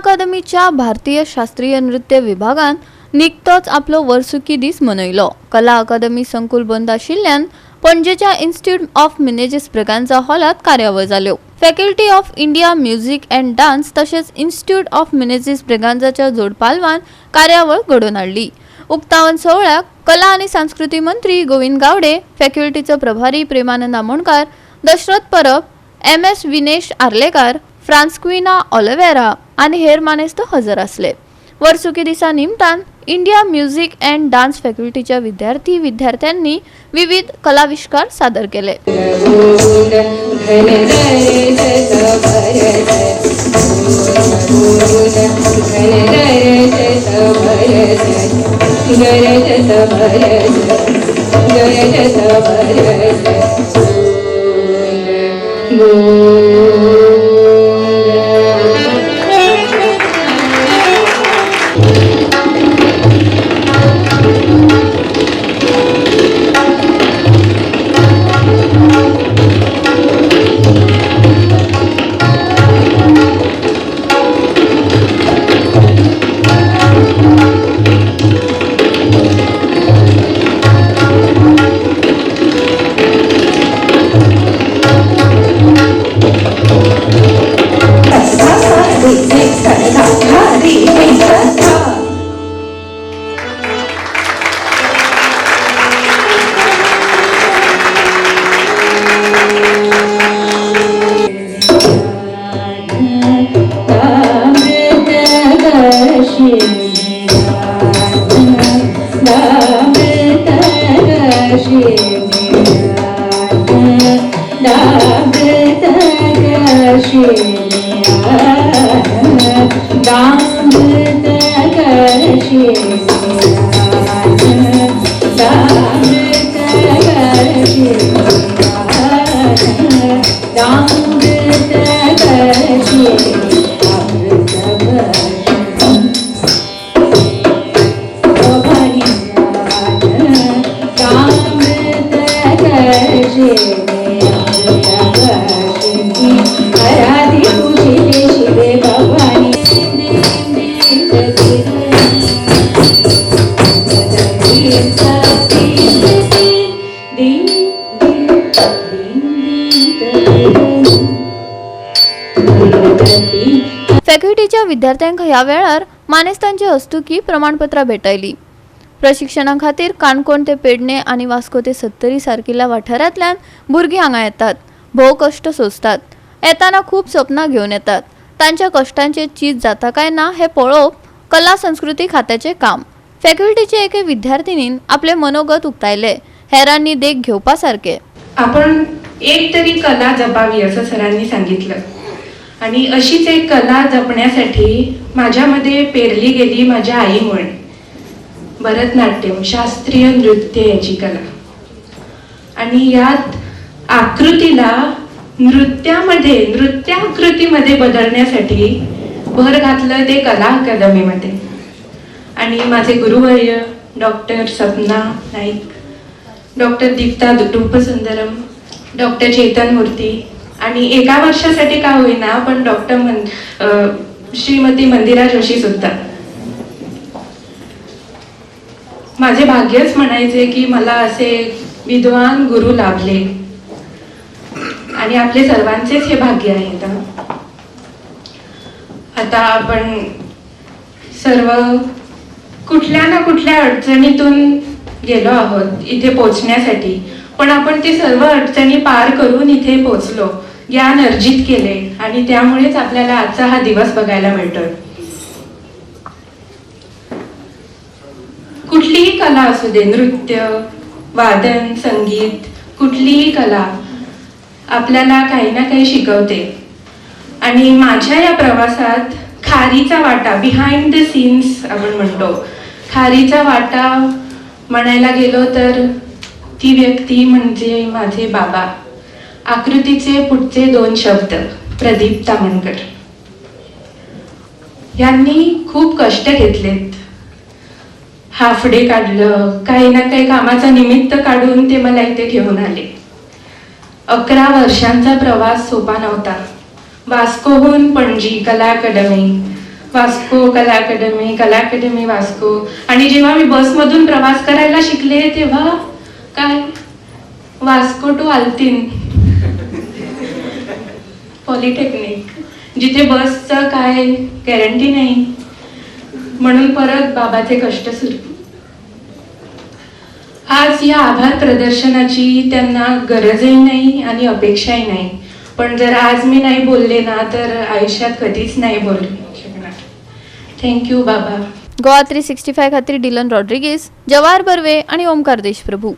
अकादमीच्या भारतीय शास्त्रीय नृत्य विभागान निकतोच आपलो वर्सुकी दीस मनयलो. कला अकादमी संकुल बंद आशिल्ल्यान पणजेच्या इन्स्टिट्यूट ऑफ मिनेजीस ब्रिगांजा हॉलात कार्यावळ जाल्यो. Faculty of India music and dance तशेंच इन्स्टिट्यूट ऑफ मिनेजीस ब्रिगांजाच्या जोडपालवान कार्यावळ घडोवन हाडली. उक्तावण सोहळ्याक कला आनी संस्कृती मंत्री गोविंद गावडे, फॅकल्टीचो प्रभारी प्रेमानंद आमोणकार, दशरथ परब, एम.एस. विनेश आर्लेकार, फ्रांस्क्विना ऑलिव्हेरा आनी हेर मानेस्त हजर आसले. वर्सुकी दिसा निमतान इंडिया म्युझिक अँड डान्स फॅकल्टीच्या विद्यार्थी विद्यार्थ्यांनी विविध कलाविष्कार सादर केले. फॅकल्टीच्या विद्यार्थ्यांक ह्या वेळार मानेस्तांचे हस्तुकी प्रमाणपत्रां भेटयली. प्रशिक्षणा खातीर काणकोण ते पेडणे आनी वास्को ते सत्तरी सारकिल्ल्या वाठारांतल्यान भुरगीं हांगा येतात, भोव कश्ट सोंसतात, येताना खूब सपनां घेवन येतात. तांच्या कश्टांचें चीज जाता काय ना हें पळोवप कला संस्कृती खात्याचें काम. फॅकल्टीचे एके विद्यार्थिनीन आपलें मनोगत उक्तायलें, हेरांनी देख घेवपा सारकें. आपण एक तरी कला जपावी असं सरांनी सांगितलं आणि अशीच एक कला जपण्यासाठी माझ्यामध्ये पेरली गेली माझ्या आईमुळे भरतनाट्यम शास्त्रीय नृत्य याची कला. आणि यात आकृतीला नृत्यामध्ये नृत्याकृतीमध्ये बदलण्यासाठी भर घातलं ते कला अकादमीमध्ये. आणि माझे गुरुवर्य doctor Sapna Naik, doctor Deepta Roopsundaram, doctor Chetan Murthy आणि एका वर्षासाठी का होईना पण डॉक्टर श्रीमती मंदिरा जोशी सुद्धा. माझे भाग्यच म्हणायचे की मला असे विद्वान गुरु लाभले आणि आपले सर्वांचेच हे भाग्य आहेत. आता आपण सर्व कुठल्या ना कुठल्या अडचणीतून गेलो आहोत इथे पोचण्यासाठी, पण आपण ते सर्व अडचणी पार करून इथे पोचलो, ज्ञान अर्जित केले आणि त्यामुळेच आपल्याला आजचा हा दिवस बघायला मिळतोय. कुठलीही कला असू दे, नृत्य, वादन, संगीत, कुठलीही कला आपल्याला काही ना काही शिकवते. आणि माझ्या या प्रवासात खारीचा वाटा, बिहाइंड the scenes आपण म्हणतो, खारीचा वाटा म्हणायला गेलो तर ती व्यक्ती म्हणजे माझे बाबा. आकृतीचे पुढचे दोन शब्द प्रदीप तामणकर. यांनी खूप कष्ट घेतलेत, हाफ डे काढलं, काही ना काही कामाचं निमित्त काढून ते मला इथे घेऊन आले. 11 वर्षांचा प्रवास सोपा नव्हता. वास्कोहून पणजी कला अकादमी, वास्को कला अकॅडमी, कला अकॅडमी वास्को. आणि जेव्हा मी बसमधून प्रवास करायला शिकले तेव्हा काय, वास्को टू आल्तीन पॉलिटेक्निक, जिथे बसचं काय गॅरंटी नाही, म्हणून परत बाबाचे कष्ट सुरू. आज या आभार प्रदर्शनाची त्यांना गरजही नाही आणि अपेक्षाही नाही, पण जर आज मी नाही बोलले ना तर आयुष्यात कधीच नाही बोलू शकणार. Thank you बाबा. गोवा 365 खातीर डिलन रॉड्रिगीस, जवाहर बर्वे आणि ओमकार देशप्रभू.